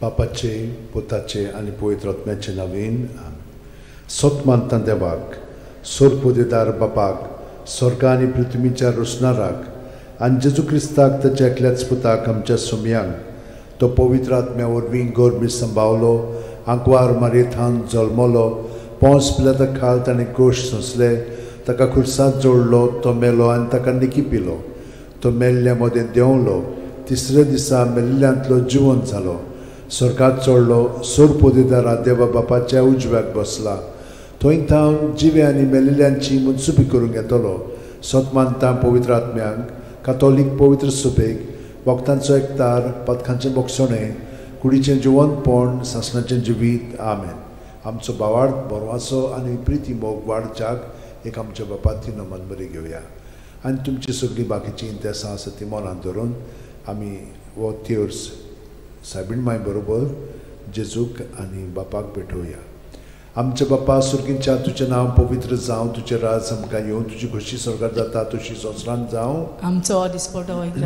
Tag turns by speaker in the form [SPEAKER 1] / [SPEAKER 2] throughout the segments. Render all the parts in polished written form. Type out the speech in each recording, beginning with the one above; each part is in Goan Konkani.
[SPEAKER 1] बापाचे, पुताचे आनी पवित्र आत्म्याचे नांवान. सत मानता देवाक, सोरपोदेदार बापाक, स्वर्गा आनी पृथ्वीच्या रोसणाराक आनी जेजू क्रिस्ताक ताच्या एकल्याच पुताक आमच्या सोमयांक, तो पवित्र आत्म्या वरवीं गर्भी संभावलो, आंकवार मारयेथान जल्मलो, पोंस पिलाता खाल ताणें गोश सोंसले, ताका खुर्सांत जोडलो, तो मेलो आनी ताका निकी पिलो, तो मेल्ल्या मदें देंवलो, तिसऱ्या दिसा मेल्ल्यांतलो जिवंत जालो, स्वर्गात चडलो, सोरपोदेदारा देवा बापाच्या उजव्याक बसला, थंय थावन जिवे आनी मेल्ल्यांची मनसुबी करूंक येतलो. सत मानता पवित्र आत्म्यांक, कातोलीक पवित्र सुबेक, वखदांचो एकतार, पथकांचें बोगसणें, कुडीचें जिवंतपण, सासणाचें जिवीत. आमेन. आमचो भावार्थ बरवाचो आनी प्रिती मोग वाडच्याक एक आमच्या बापाती नमन बरी घेवया आनी तुमची सगळीं बाकीचीं इंतेसां आसा ती मनान धरून आमी हो तेर्स सायबीण माय बरोबर जेजूक आनी बापाक भेटोवया. आमच्या बापा सुर्गींच्या, तुजें नांव पवित्र जावं, तुजें राज आमकां येवं, तुजी खोशी स्वर्गार जाता तशी संवसारांत जावं.
[SPEAKER 2] आमचो दिसपटो एक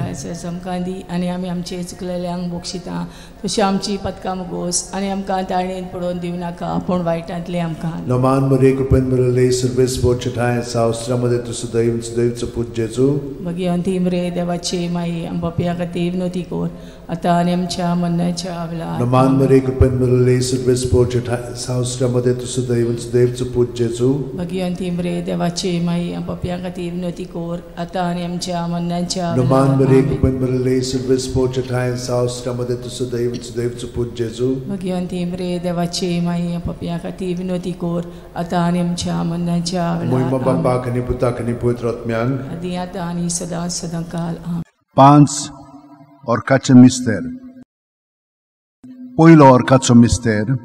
[SPEAKER 2] आमकां दी आनी आमी आमचे चुकलेल्यांक बक्षिता तशी आमची पदकां मुगोस आनी आमकां ताळणेन पडोवन दिवं नाका पूण वायटांतलें आमकां.
[SPEAKER 1] नमान मरे कृपेन बरले सर्वेस बोचठाय सावस्त्रामध्ये तूं सदैव सदैवचो पूत जेजू.
[SPEAKER 2] भगिवंती मरे देवाची माई आमच्या खातीर विनवती कर आतां आनी आमच्या मरणाच्या वेळार.
[SPEAKER 1] नमान मरे कृपेन बरले सर्वेस बोचठाय सावस्त्रामध्ये तूं सदैव सदैवचो पूत जेजू.
[SPEAKER 2] भगिवंती मरे देवाची माई आमच्या खातीर विनवती कर आतां आनी आमच्या मरणाच्या वेळार.
[SPEAKER 1] नमान मरे कृपेन बरले सर्वेस बोचठाय सावस्त्रामध्ये तूं सदैव सदैवचो पूत जेजू.
[SPEAKER 2] भगिवंती मरे देवाची माई आमच्या खातीर विनवती कर आतां आनी आमच्या मरणाच्या वेळार.
[SPEAKER 1] महिमा बापाक आनी पुताक आनी पवित्र आत्म्याक,
[SPEAKER 2] आदी आतां आनी सदां सदां काल.
[SPEAKER 3] 5 ऑर्काचे मिस्तेर. पयलो ऑर्काचो मिस्तेर.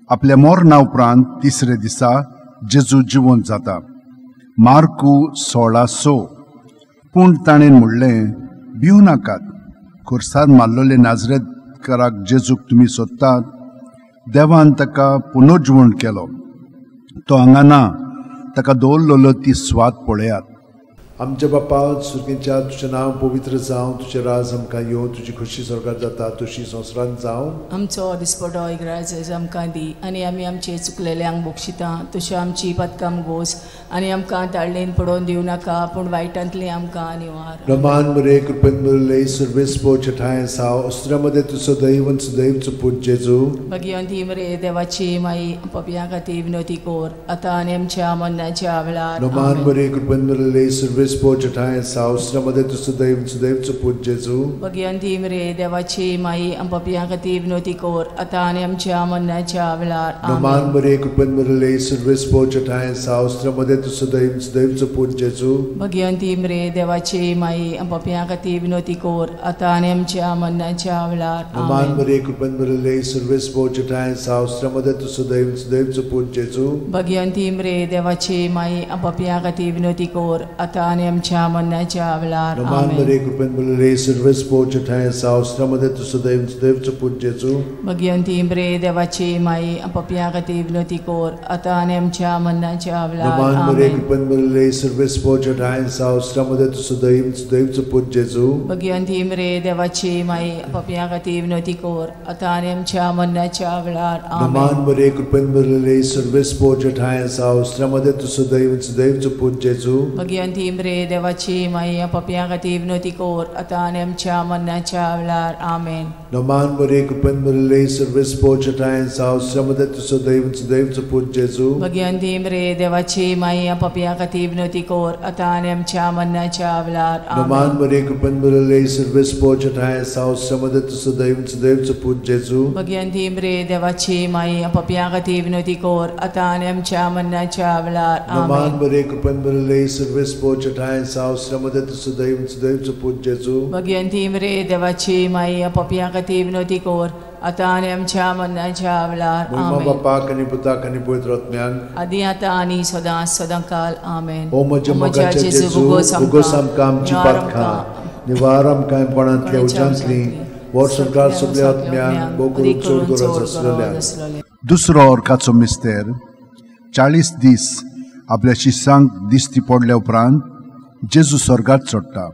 [SPEAKER 3] आपल्या मरणा उपरांत तिसरे दिसा जेजू जिवंत जाता. मार्कू 16:6. पूण ताणें म्हणलें, भिवू नाकात, खुर्सार मारलेले नाजरेतकाराक जेजूक तुमी सोदतात. देवान ताका पुनर्जिवण केलो, तो हांगा ना, ताका दवरलेलो ती स्वाद पळयात.
[SPEAKER 1] आमच्या बापा सुर्गींच्या, तुजें नांव पवित्र जावं, तुजें राज आमकां येवं, तुजी खोशी स्वर्गार जाता तशी संवसारांत जावं.
[SPEAKER 2] आमचो दिसपटो एक राज आमकां दी आनी आमी आमचे चुकलेल्यांक बक्षिता तशी आमची पदकां गोस आनी आमकां ताळणेन पडोवन दिवं नाका पूण वायटांतलें आमकां निवार.
[SPEAKER 1] रमान मरे कृपेन बरले सर्वेस बोचठाय साव अस्त्रामध्ये तूं सदैव सदैवचो पूत जेजू.
[SPEAKER 2] भगिवंती मरे देवाची माई पपया खातीर विनवती कर आतां आनी आमच्या मरणाच्या वेळार.
[SPEAKER 1] रमान मरे कृपेन बरले सर्वेस बोचठाय सावस्त्रामध्ये तूं सदैव सदैवचो पूत जेजू.
[SPEAKER 2] भगिवंती मरे देवाची माई पपया खातीर विनवती कर आतां आनी आमच्या मरणाच्या वेळार.
[SPEAKER 1] रमान मरे कृपेन बरले सर्वेस बोचठाय सावस्त्रामध्ये तूं सदैव सदैवचो पूत जेजू.
[SPEAKER 2] भगिवंती मरे देवाची माई पपया खातीर विनवती कर आतां आनी आमच्या मरणाच्या वेळार.
[SPEAKER 1] रमान मरे कृपेन बरले सर्वेस बोचठाय सावस्त्रामध्ये तूं सदैव सदैवचो पूत जेजू.
[SPEAKER 2] भगिवंती मरे देवाची माई पपया खातीर विनवती कर आतां आनी आमच्या मरणाच्या वेळार.
[SPEAKER 1] रमान मरे कृपेन बरले सर्वेस बोचठाय सावस्त्रामध्ये तूं सदैव सदैवचो पूत जेजू.
[SPEAKER 2] भगिवंती मरे देवाची माई पपया खातीर विनवती कर आतां आनी आमच्या मरणाच्या वेळार.
[SPEAKER 1] रमान मरे कृपेन बरले सर्वेस बोचठाय सावस्त्रामध्ये तूं सदैव सदैवचो पूत जेजू.
[SPEAKER 2] भगिवंती मरे देवाची माई पपया खातीर विनवती कर आतां आनी आमच्या मरणाच्या वेळार.
[SPEAKER 1] रमान मरे कृपेन बरले सर्वेस बोचठाय सावस्त्रामध्ये तूं सदैव सदैवचो पूत जेजू.
[SPEAKER 2] भगिवंती मरे देवाची माई पपया खातीर विनवती कर आतां आनी आमच्या मरणाच्या वेळार. आमेन.
[SPEAKER 1] नमान मरे कृपेन बरले सर्वेस बोचठाय सावस्त्रामध्ये तूं सदैव सदैवचो पूत जेजू.
[SPEAKER 2] भगिवंती मरे देवाची माई पपया खातीर विनवती कर आतां आनी आमच्या मरणाच्या वेळार.
[SPEAKER 1] नमान मरे कृपेन बरले सर्वेस बोचठाय सावस्त्रामध्ये तूं सदैव सदैवचो पूत जेजू.
[SPEAKER 2] भगिवंती मरे देवाची माई पपया खातीर विनवती कर आतां आनी आमच्या मरणाच्या वेळार.
[SPEAKER 1] नमान मरे कृपेन बरले सर्वेस बोचठाय सावस्त्रामध्ये तूं सदैव सदैवचो पूत जेजू.
[SPEAKER 2] भगिवंती मरे देवाची माई पपया खातीर विनवती कर आतां आनी आमच्या मरणाच्या वेळार.
[SPEAKER 1] महिमा बापाक आनी पुताक आनी पवित्र आत्म्याक,
[SPEAKER 2] आदी आतां आनी सदां सदां काल. आमेन.
[SPEAKER 1] ओ म्हज्या मोगाच्या जेजू, उगोस आमकां आमची पातकां, निवार आमकां कोणांतल्या उज्यांतली, वर्सभर सगळ्या आत्म्यांक भोव करून चड गरज आसलेल्या.
[SPEAKER 3] दुसरो ऑर्काचो मिस्तेर. 40 दीस आपल्या शिष्यांक दिश्टी पडल्या उपरांत जेजू स्वर्गात चडटा.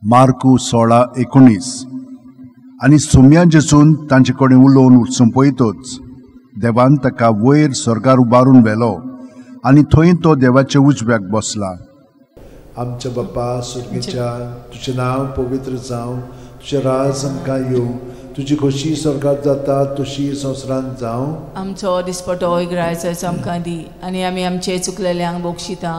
[SPEAKER 3] मार्कू 16:19. आनी सोम्या जेजून तांचे कडेन उलोवन सोंपयतच देवान ताका वयर स्वर्गार उबारून व्हेलो आनी थंय तो देवाच्या उजव्याक बसला.
[SPEAKER 1] आमच्या बापा स्वर्गीच्या, तुजें नांव पवित्र जावं, तुजें राज आमकां येवं, तुजी खोशी स्वर्गात जाता तशी संवसारांत जावं.
[SPEAKER 2] आमचो दिसपटो इग्रायचो आमकां दी आनी आमी आमचे चुकलेल्यांक बक्षिता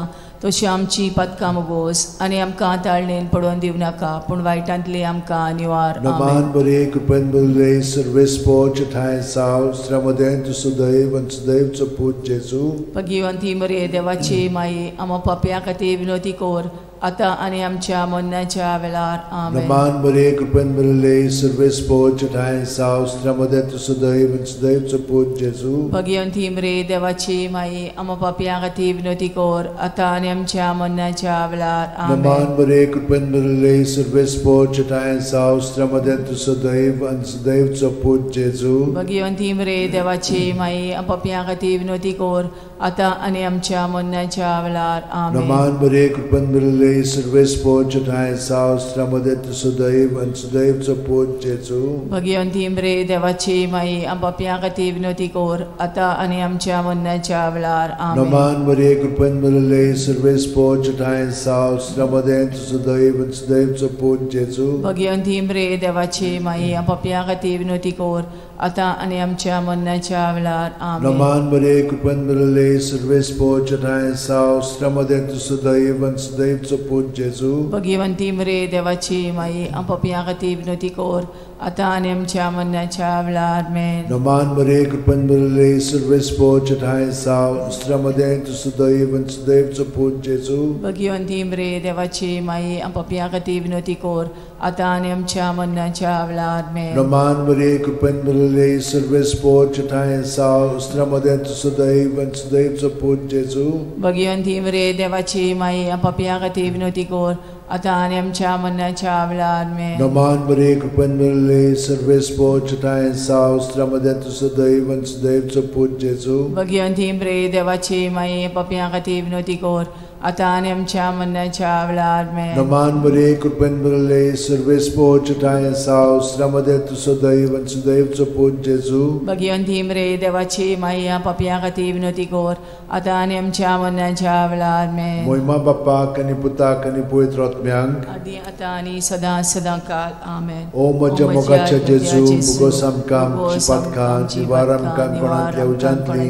[SPEAKER 2] तशी आमची पातकां मोगोस आनी आमकां ताळणेन पडोवन दिवं नाका, पूण वायटांतली आमकां निवार.
[SPEAKER 1] नमान बरे कृपेन बरले सर्वेस्पोच ठांय साव श्रमदें तूं सदैव आनी सदैवचो पूत जेजू.
[SPEAKER 2] भगिवंती मरे देवाची माई, आमा पापयां खातीर विनोती कर आतां आनी आमच्या मरणाच्या वेळार. आमेन.
[SPEAKER 1] नमान बरे कृपेन बरले सर्वेस्पोच ठांय साव श्रमदें तूं सदैव आनी सदैवचो पूत जेजू.
[SPEAKER 2] भगिवंती मरे देवाची माई, आमा पापयां खातीर विनोती कर आतां आनी आमच्या मरणाच्या वेळार. आमेन.
[SPEAKER 1] नमान बरे कृपेन बरले सर्वेस्पोच ठांय साव श्रमदें तूं सदैव आनी सदैवचो पूत जेजू.
[SPEAKER 2] भगिवंती मरे देवाची माई, आमा पापयां खातीर विनोती कर आतां आनी आमच्या मरणाच्या वेळार. आमेन.
[SPEAKER 1] नमान बरे कृपेन बरले सर्वेस्पोच ठांय साव श्रमदें तूं सदैव आनी सदैवचो पूत जेजू.
[SPEAKER 2] भगिवंती मरे देवाची माई, आमा पापयां खातीर विनोती कर आतां आनी आमच्या मरणाच्या वेळार. आमेन.
[SPEAKER 1] नमान बरे कृपेन बरले सर्वेस्पोच ठांय साव श्रमदें तूं सदैव आनी सदैवचो पूत जेजू.
[SPEAKER 2] भगिवंती मरे देवाची माई, आमा पापयां खातीर विनोती कर आतां आनी आमच्या मरणाच्या वेळार. आमेन.
[SPEAKER 1] नमान बरे कृपेन बरले सर्वेस्पोच ठांय साव श्रमदें तूं सदैव आनी सदैवचो पूत जेजू.
[SPEAKER 2] भगिवंती मरे देवाची माई, आमा पापयां खातीर विनोती कर आतां आनी आमच्या मरणाच्या वेळार. आमेन.
[SPEAKER 1] नमान बरे कृपेन बरले सर्वेस्पोच ठांय साव श्रमदें तूं सदैव आनी सदैवचो पूत जेजू.
[SPEAKER 2] भगिवंती मरे देवाची माई, आमा पापयां खातीर विनोती कर आतां आनी आमच्या मरणाच्या वेळार. आमेन.
[SPEAKER 1] नमान बरे कृपेन बरले सर्वेस्पोच ठांय साव श्रमदें तूं सदैव आनी सदैवचो पूत जेजू.
[SPEAKER 2] भगिवंती मरे देवाची माई, आमा पापयां खातीर विनोती कर आतां आनी आमच्या मरणाच्या वेळार. आमेन.
[SPEAKER 1] नमान बरे कृपेन बरले सर्वेस्पोच ठांय साव श्रमदें तूं सदैव आनी सदैवचो पूत जेजू.
[SPEAKER 2] भगिवंती मरे देवाची माई, पापयां खातीर विनोती कर आतां आनी आमच्या मरणाच्या वेळार. आमेन.
[SPEAKER 1] नमान बरे कृपेन बरले सर्वेस्पोच ठांय साव श्रमदें तूं सदैव आनी सदैवचो पूत जेजू.
[SPEAKER 2] भगिवंती मरे देवाची माई, पापयां खातीर विनोती कर आतां आनी आमच्या मरणाच्या वेळार. आमेन.
[SPEAKER 1] मोहिमा बापाक आनी पुताक आनी पवित्र आत्म्यांक
[SPEAKER 2] आदी आतां आनी सदां सदां काल. आमेन.
[SPEAKER 1] ओ म्हज्या मोगाच्या जेजू, मुगोस आमकां आमची पातकां निवार आमकां कोणांतल्या उज्यांतली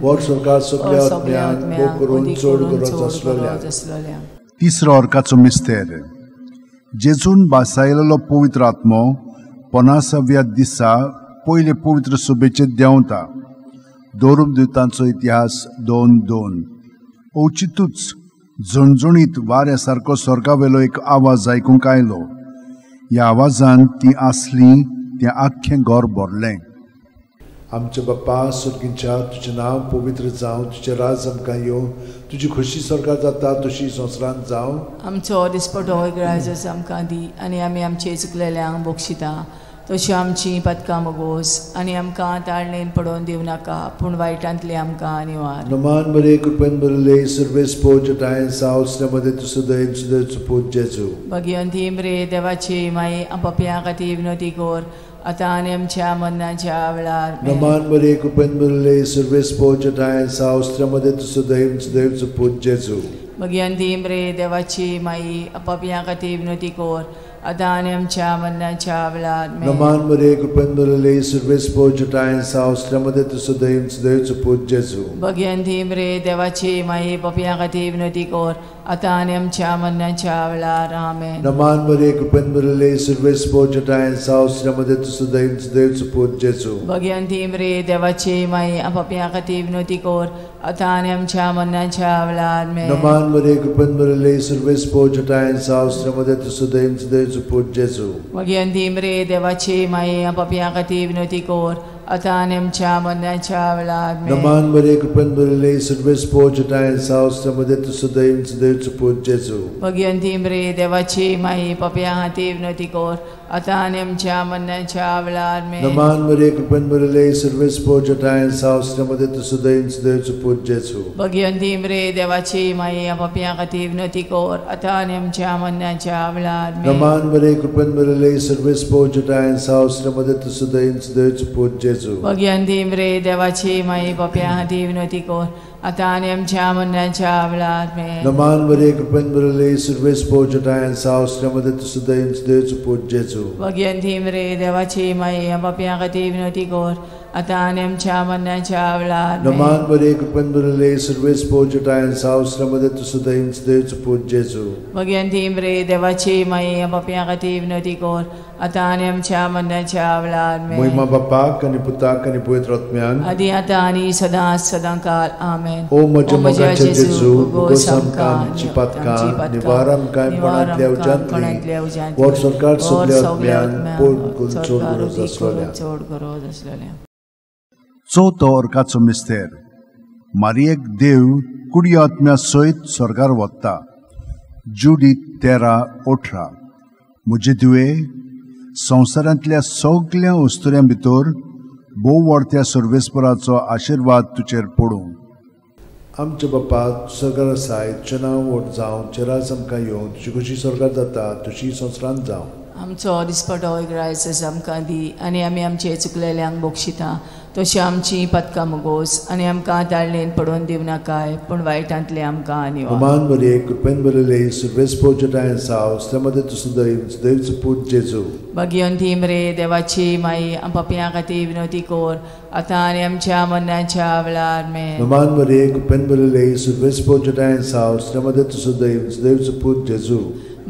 [SPEAKER 1] वर सरकार सगल्या आत्म्यांक मोग करून चड गरज आसलोल्या.
[SPEAKER 3] तिसरो अर्काचो मिस्तेर. जेजून बासायलेलो पवित्र आत्मो पन्नासाव्या दिसा पयले पवित्र सभेचेर देंवता. दोरुमदुतांचो इतिहास 2:2. अवचितूच झणझणीत वाऱ्या सारको स्वर्गावेलो एक आवाज आयकूंक आयलो. ह्या आवाजान ती आसली तें आख्खें घर भरलें.
[SPEAKER 1] आमच्या बाप्पा स्वर्गीच्या, तुजें नांव पवित्र जावं, तुजें राज आमकां येवं, तुजी खोशी स्वर्गात जाता तशी संवसारांत जावं.
[SPEAKER 2] आमचो दिसपटो इग्रायजस आमकां दी आनी आमी आमचे चुकलेल्यांक बक्षिता तशी आमची पातकां मोगोस आनी आमकां ताळणेन पडोवन दिवं नाका, पूण वायटांतली आमकां निवार.
[SPEAKER 1] नमान बरे कृपेन बरले सर्वेस्पोच ठांय साव श्रमदें तूं सदैव सदैवचो पूत जेजू.
[SPEAKER 2] भगिवंती मरे देवाची माई, पापयां खातीर विनोती कर आतां आनी आमच्या मरणाच्या वेळार.
[SPEAKER 1] नमान बरे कृपेन बरले सर्वेस्पोच ठांय साव श्रमदें तूं सदैव सदैवचो पूत जेजू.
[SPEAKER 2] भगिवंती मरे देवाची माई, पापयां खातीर विनोती कर आतां आनी आमच्या मरणाच्या वेळार.
[SPEAKER 1] नमान बरे कृपेन बरले सर्वेस्पोच ठांय साव श्रमदें तूं सदैव सदैवचो पूत जेजू.
[SPEAKER 2] भगिवंती मरे देवाची माई, पापयां खातीर विनोती कर आतां आनी आमच्या मरणाच्या वेळार. आमेन.
[SPEAKER 1] नमान बरे कृपेन बरले सर्वेस्पोच ठांय साव श्रमदें तूं सदैव सदैवचो पूत जेजू.
[SPEAKER 2] भगिवंती मरे देवाची माई, पापयां खातीर विनोती कर आतां आनी आमच्या मरणाच्या वेळार. आमेन.
[SPEAKER 1] नमान बरे कृपेन बरले सर्वेस्पोच ठांय साव श्रमदें तूं सदैव सदैवचो पूत जेजू.
[SPEAKER 2] भगिवंती मरे देवाची माई, पापयां खातीर विनोती कर आतां आनी आमच्या मरणाच्या वेळार.
[SPEAKER 1] नमान मरिये, कृपेन भरिल्ले, सर्वेस्पोर जटायेन साव, मध्ये तूं सदैव सदैवचो पूत जेजू.
[SPEAKER 2] भगिवंती मरिये, देवाची माई, पापयां खातीर विनवती कर, आतां आनी आमच्या मरणाच्या वेळार.
[SPEAKER 1] नमान मरिये, कृपेन भरिल्ले, सर्वेस्पोर जटायेन साव, मध्ये तूं सदैव सदैवचो पूत जेजू.
[SPEAKER 2] भगिवंती मरिये, देवाची माई, पापयां खातीर विनवती कर, आतां आनी आमच्या मरणाच्या वेळार.
[SPEAKER 1] नमान मरिये, कृपेन भरिल्ले, सर्वेस्पोर जटायेन साव, मध्ये तूं सदैव सदैवचो पूत जेजू.
[SPEAKER 2] भगिवंती मरिये, देवाची माई, पापयां खातीर विनवती कर, आतां आनी आमच्या मरणाच्या वेळार.
[SPEAKER 1] नमान मरिये, कृपेन भरिल्ले, सर्वेस्पोर जटायेन साव, मध्ये तूं सदैव सदैवचो पूत जेजू.
[SPEAKER 2] भगिवंती मरिये, देवाची माई, पापयां खातीर विनवती कर, आतां आनी आमच्या मरणाच्या वेळार.
[SPEAKER 1] नमान मरिये, कृपेन भरिल्ले, सर्वेस्पोर जटायेन साव, मध्ये तूं सदैव सदैवचो पूत जेजू.
[SPEAKER 2] भगिवंती मरिये, देवाची माई, पापयां खातीर विनवती कर, आतां आनी आमच्या मरणाच्या वेळार.
[SPEAKER 1] महिमा बापाक आनी पुताक आनी पवित्र आत्म्याक,
[SPEAKER 2] आदी आतां आनी सदां सदां काल. आमेन.
[SPEAKER 1] ओ म्हज्या मोगाचे जेजू, भोगोस आमकां आमची पातकां, निवार आमकां कोणांतल्या उज्यांतली, वर सरकार सगल्या आत्म्यान पोट करून चड गरज आसलेल्या.
[SPEAKER 2] चड गरज आसलेल्या.
[SPEAKER 3] चवथो अर्काचो मिस्तेर. मारियेक देव कुडी आत्म्या सयत स्वर्गार वता. जुडीत 13:18. म्हजे धुवे, संवसारांतल्या सगल्या वस्तुऱ्यां भितर भोव वाडत्या सर्वेस्पराचो आशिर्वाद तुजेर पडूं.
[SPEAKER 1] आमच्या बापा सरकार आसाय, तुजें नांव व्हड जावं, तुजें राज आमकां येवं, तुजी खुशी स्वर्गार जाता तशी संवसारांत जावं.
[SPEAKER 2] आमचो दिसपटो ग्रायस आमकां दी, आनी आमी आमचे चुकलेल्यांक बक्षिता, तशी आमची पातकां मुगोस, आनी आमकां ताळणेन पडोवन दिवं नाकाय, पूण वायटांतले आमकां निवार.
[SPEAKER 1] नमान मरिये, कृपेन भरिल्ले, सर्वेस्पोर जटायेन साव, मध्ये तूं सदैव सदैवचो पूत जेजू.
[SPEAKER 2] भगिवंती मरिये, देवाची माई, पापयां खातीर विनवती कर, आतां आनी आमच्या मरणाच्या वेळार.
[SPEAKER 1] नमान मरिये, कृपेन भरिल्ले, सर्वेस्पोर जटायेन साव, मध्ये तूं सदैव सदैवचो पूत जेजू.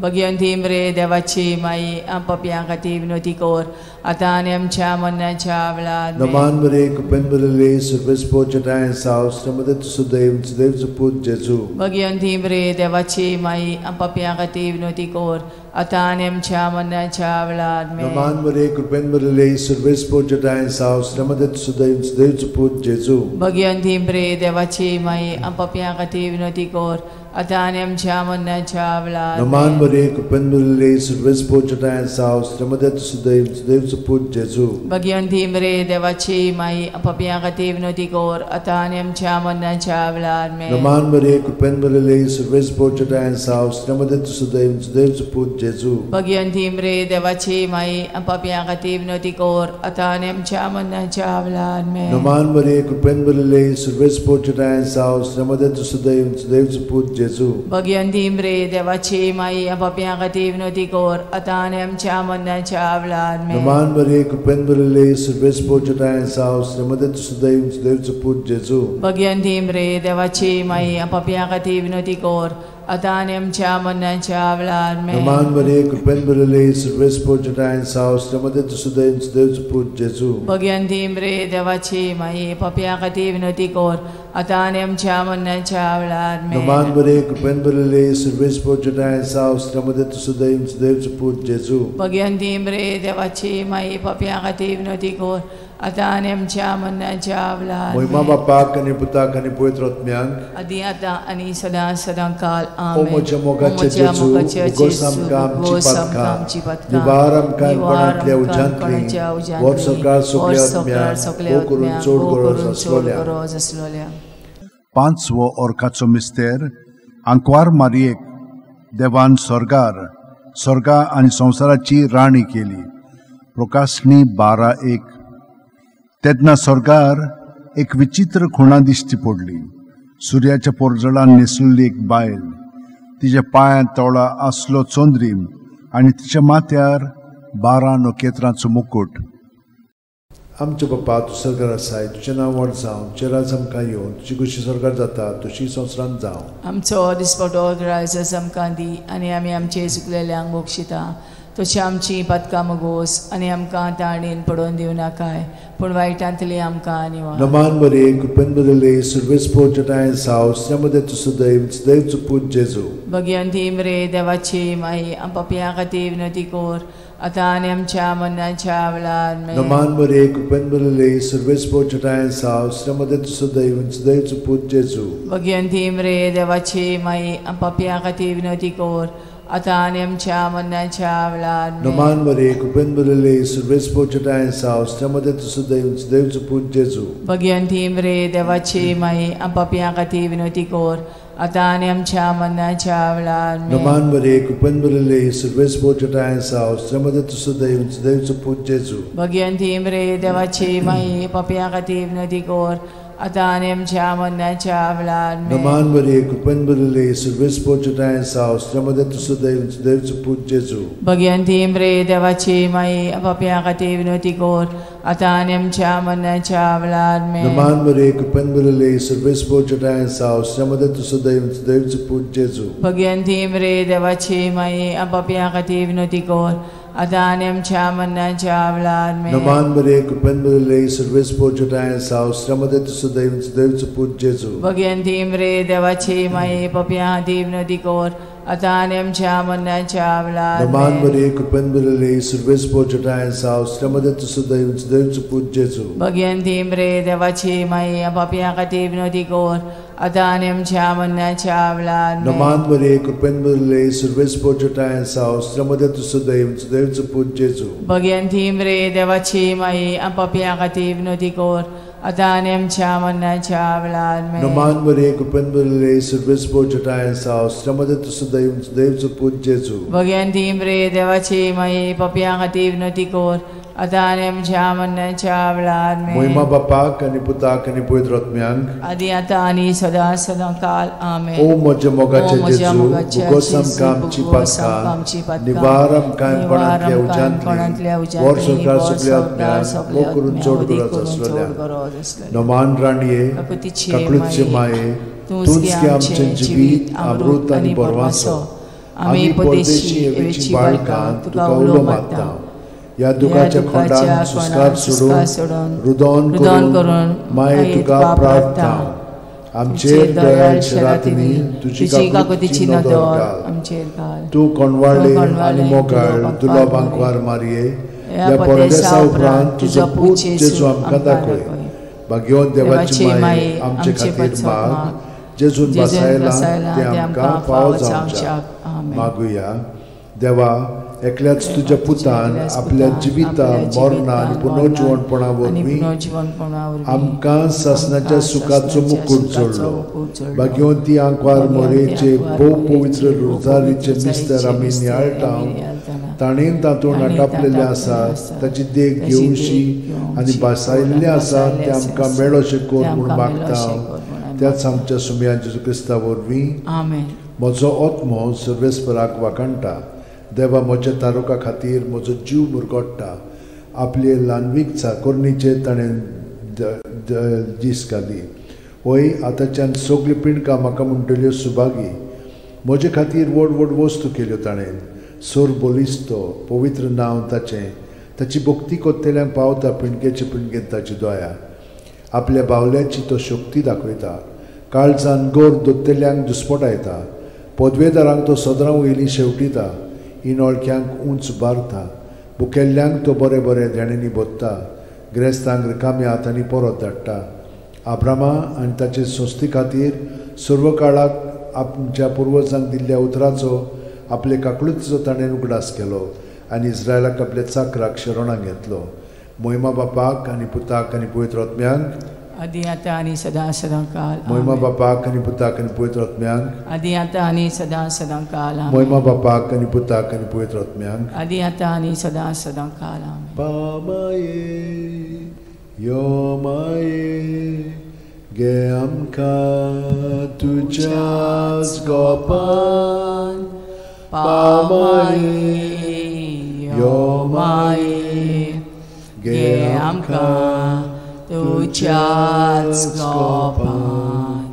[SPEAKER 2] भगिवंती मरिये, देवाची माई, पापयां खातीर विनवती कर, आतां आनी आमच्या मरणाच्या वेळार.
[SPEAKER 1] नमान मरिये, कृपेन भरिल्ले, सर्वेस्पोर जटायेन साव, मध्ये तूं सदैव सदैवचो पूत जेजू.
[SPEAKER 2] भगिवंती मरिये, देवाची माई, पापयां खातीर विनवती कर, आतां आनी आमच्या मरणाच्या वेळार.
[SPEAKER 1] नमान मरिये, कृपेन भरिल्ले, सर्वेस्पोर जटायेन साव, मध्ये तूं सदैव सदैवचो पूत जेजू.
[SPEAKER 2] भगिवंती मरिये, देवाची माई, पापयां खातीर विनवती कर, आतां आनी आमच्या मरणाच्या वेळार.
[SPEAKER 1] नमान मरिये, कृपेन भरिल्ले, सर्वेस्पोर जटायेन साव, मध्ये तूं सदैव सदैवचो पूत जेजू.
[SPEAKER 2] भगिवंती मरिये, देवाची माई, पापयां खातीर विनवती कर, आतां आनी आमच्या मरणाच्या वेळार.
[SPEAKER 1] नमान मरिये, कृपेन भरिल्ले, सर्वेस्पोर जटायेन साव, मध्ये तूं सदैव सदैवचो पूत जेजू.
[SPEAKER 2] भगिवंती मरिये, देवाची माई, पापयां खातीर विनवती कर, आतां आनी आमच्या मरणाच्या वेळार.
[SPEAKER 1] नमान मरिये, कृपेन भरिल्ले, सर्वेस्पोर जटायेन साव, मध्ये तूं सदैव सदैवचो पूत जेजू.
[SPEAKER 2] भगिवंती मरिये, देवाची माई, पापयां खातीर विनवती कर, आतां आनी आमच्या मरणाच्या वेळार.
[SPEAKER 1] नमान मरिये, कृपेन भरिल्ले, सर्वेस्पोर जटायेन साव, मध्ये तूं सदैव सदैवचो पूत जेजू.
[SPEAKER 2] भगिवंती मरिये, देवाची माई, पापयां खातीर विनवती कर, आतां आनी आमच्या मरणाच्या वेळार.
[SPEAKER 1] नमान मरिये, कृपेन भरिल्ले, सर्वेस्पोर जटायेन साव, मध्ये तूं सदैव सदैवचो पूत जेजू.
[SPEAKER 2] भगिवंती मरिये, देवाची माई, पापयां खातीर विनवती कर, आतां आनी आमच्या मरणाच्या वेळार.
[SPEAKER 1] नमान मरिये, कृपेन भरिल्ले, सर्वेस्पोर जटायेन साव, मध्ये तूं सदैव सदैवचो पूत जेजू.
[SPEAKER 2] भगिवंती मरिये, देवाची माई, पापयां खातीर विनवती कर, आतां आनी आमच्या मरणाच्या वेळार.
[SPEAKER 1] महिमा बापाक आनी पुताक आनी पवित्र आत्म्याक,
[SPEAKER 2] आदी आतां आनी सदां सदां काल.
[SPEAKER 1] ओ म्हज्या मोगाचे जेजू, भोगोस आमकां आमची पातकां, निवार आमकां कोणांतल्या उज्यांतली, वर सरकार सगल्या आत्म्याक भोव करून चड गरज आसलेल्या.
[SPEAKER 3] पांचवो अर्काचो मिस्तेर. आंकवार मारियेक देवान स्वर्गार स्वर्गा आनी संवसाराची राणी केली. प्रकाशणी 12:1. तेन्ना स्वर्गार एक विचित्र खुणा दिश्टी पडली. सुर्याच्या पोरजळान न्हेसुल्ली एक बायल, तिच्या पांयांत तोळा आसलो चंद्रीम आनी तिच्या माथ्यार 12 नखेत्रांचो मुकूट.
[SPEAKER 1] आमच्या बापा, तूं सरकार आसाय, तुजें नांव व्हड जावं, तुजें राज आमकां येवं, तुजी खुशी सरकार जाता तशी संवसारांत जावं.
[SPEAKER 2] आमचो दिसपटो ग्रायस आमकां दी, आनी आमी आमचे चुकलेल्यांक बक्षिता, तशी आमची पातकां मुगोस, आनी आमकां ताणेन पडोवन दिवं नाकाय, पूण वायटांतली आमकां निवार.
[SPEAKER 1] नमान मरिये, कृपेन भरिल्ले, सर्वेस्पोर जटायेन साव, मध्ये तूं सदैव सदैवचो पूत जेजू.
[SPEAKER 2] भगिवंती मरिये, देवाची माई, पापयां खातीर विनवती कर, आतां आनी आमच्या मरणाच्या वेळार.
[SPEAKER 1] नमान मरिये, कृपेन भरिल्ले, सर्वेस्पर तुजोठांय आसा, स्त्रियां मदें तूं सदैव सदैवचो पूत जेजू.
[SPEAKER 2] भगिनी मरिये, देवाची माई, पापयां खातीर विनवती कर, आतां आनी आमच्या मरणाच्या वेळार.
[SPEAKER 1] नमान मरिये, कृपेन भरिल्ले, सर्वेस्पर तुजोठांय आसा, स्त्रियां मदें तूं सदैव सदैवचो पूत जेजू.
[SPEAKER 2] भगिनी मरिये, देवाची माई, पापयां खातीर विनवती कर, आतां आनी आमच्या मरणाच्या वेळार.
[SPEAKER 1] नमान मरिये, कृपेन भरिल्ले, सर्वेस्पर तुजोठांय आसा, स्त्रियां मदें तूं सदैव सदैवचो पूत जेजू.
[SPEAKER 2] भगिनी मरिये, देवाची माई, पापयां खातीर विनवती कर, आतां आनी आमच्या मरणाच्या वेळार.
[SPEAKER 1] नमान मरिये, कृपेन भरिल्ले, सर्वेस्पर तुजोठांय आसा, स्त्रियां मदें तूं सदैव सदैवचो पूत जेजू.
[SPEAKER 2] भगिनी मरिये, देवाची माई, पापयां खातीर विनवती कर, आतां आनी आमच्या मरणाच्या वेळार.
[SPEAKER 1] नमान मरिये, कृपेन भरिल्ले, सर्वेस्पर तुजोठांय आसा, स्त्रियां मदें तूं सदैव सदैवचो पूत जेजू.
[SPEAKER 2] भगिनी मरिये, देवाची माई, पापयां खातीर विनवती कर, आतां आनी आमच्या मरणाच्या वेळार.
[SPEAKER 1] नमान मरिये, कृपेन भरिल्ले, सर्वेस्पर तुजोठांय आसा, स्त्रियां मदें तूं सदैव सदैवचो पूत जेजू.
[SPEAKER 2] भगिनी मरिये, देवाची माई, पापयां खातीर विनवती कर, आतां आनी आमच्या मरणाच्या वेळार.
[SPEAKER 1] नमान मरिये, कृपेन भरिल्ले, सर्वेस्पर तुजोठांय आसा, स्त्रियां मदें तूं सदैव सदैवचो पूत जेजू.
[SPEAKER 2] भगिनी मरिये, देवाची माई, पापयां खातीर विनवती कर, आतां आनी आमच्या मरणाच्या वेळार.
[SPEAKER 1] नमान मरिये, कृपेन भरिल्ले, सर्वेस्पर तुजोठांय आसा, स्त्रियां मदें तूं सदैव सदैवचो पूत जेजू.
[SPEAKER 2] भगिनी मरिये, देवाची माई, पापयां खातीर विनवती कर, आतां आनी आमच्या मरणाच्या वेळार.
[SPEAKER 1] नमान मरिये, कृपेन भरिल्ले, सर्वेस्पर तुजोठांय आसा, स्त्रियां मदें तूं सदैव सदैवचो पूत जेजू.
[SPEAKER 2] भगिनी मरिये, देवाची माई, पापयां खातीर विनवती कर, आतां आनी आमच्या मरणाच्या वेळार.
[SPEAKER 1] महिमा बापाक आनी पुताक आनी पवित्र आत्म्यांक,
[SPEAKER 2] आदी आतां आनी सदां सदां काल. आमेन.
[SPEAKER 1] ओ म्हज्या मोगाचे जेजू, भोगोस आमकां आमची पातकां, निवार आमकां कोणांतल्या उज्यांतली, वर संवसार सगल्या आत्म्यांक मोग करून चड गरज आसलेल्या. नमान राणये, काकळूतचे माये, तूंच की आमचें जिवीत, अमृत आनी बरवासो. आमी परदेशी हेवेची बाळकां तुका उलो मारता. ह्या दुखाच्या खोंडान सुस्कार सोडून रुदन करून माये तुका प्रार्थना. आमचेर दयाळ रातींनी तुजी काकुळटीची नदर घाल. तूं कोणवाळे आनी मोगाळ दुर्लभ आंकवार मारये, ह्या परदेसा उपरांत तुजो पूत जेजू आमकां दाखय. भाग्यवंत देवाची माये, आमचे खातीर माग, जेजून बसायला तें आमकां फावो जावच्याक. मागुया. देवा, एकल्याच तुज्या पुतान आपल्या जिविता, मरणा आनी पुनर्जिवणपणा वरवीं आमकां सासणाच्या सुखाचो मुकूट जोडलो. भाग्यवंती आंकवार मोरेचे भोव पवित्र रोजारीचे मिस्तर आमी नियाळटा, ताणें तातूंत आटापलेलें आसा, ताची देख घेवशी आनी भासायिल्लें आसा तें आमकां मेळोशें कर म्हूण मागता. त्याच आमच्या सुमया जेजू क्रिस्ता वरवीं. म्हजो आत्मो सर्वेस्पराक वाखाणटा. देवा, म्हज्या तारुका खातीर म्हजो जीव मुरगोडटा. आपले ल्हानवीक चाकोरणीचेर ताणें दीस घाली. वय आतांच्यान सगल्यो पिंडकां म्हाका म्हणटल्यो सुभागी. म्हजे खातीर व्हड व्हड वस्तू केल्यो ताणें. सोर बलिस्तो पवित्र नांव ताचें. ताची भक्ती कोत्तेल्यांक पावता पिंडकेचे पिंडकेन ताची दया. आपल्या बावल्याची तो शक्ती दाखयता. काळजान गोर दोत्तेल्यांक दुस्पटायता. पदवेदारांक तो सदरां वयली शेवटिता. इनोळख्यांक उंच बारता. भुकेल्ल्यांक तो बरें बरें देण्यांनी भोत्ता. ग्रेस्तांक रिकाम्या हातांनी परत धाडटा. आब्रामा आनी ताचे संस्थे खातीर सर्व काळाक आमच्या पुर्वजांक दिल्ल्या उतराचो आपले काकळुतीचो ताणें उगडास केलो आनी इस्रायलाक आपल्या चाकराक शरणाक घेतलो. मोहिमा बापाक आनी पुताक आनी पवित्र आत्म्यांक,
[SPEAKER 2] आदी आतां आनी सदां सदां काल.
[SPEAKER 1] मोहिमा बापाक आनी पुताक आनी पवित्र आत्म्यांक,
[SPEAKER 2] आदी आतां आनी सदां सदां काल.
[SPEAKER 1] मोहिमा बापाक आनी पुताक आनी पवित्र आत्म्यांक,
[SPEAKER 2] आदी आतां आनी सदां सदां काल.
[SPEAKER 1] पामाये यो माये गे आमकां तुज्याच गोपान. पामाये यो माये गे आमकां तुज्याच गोपान.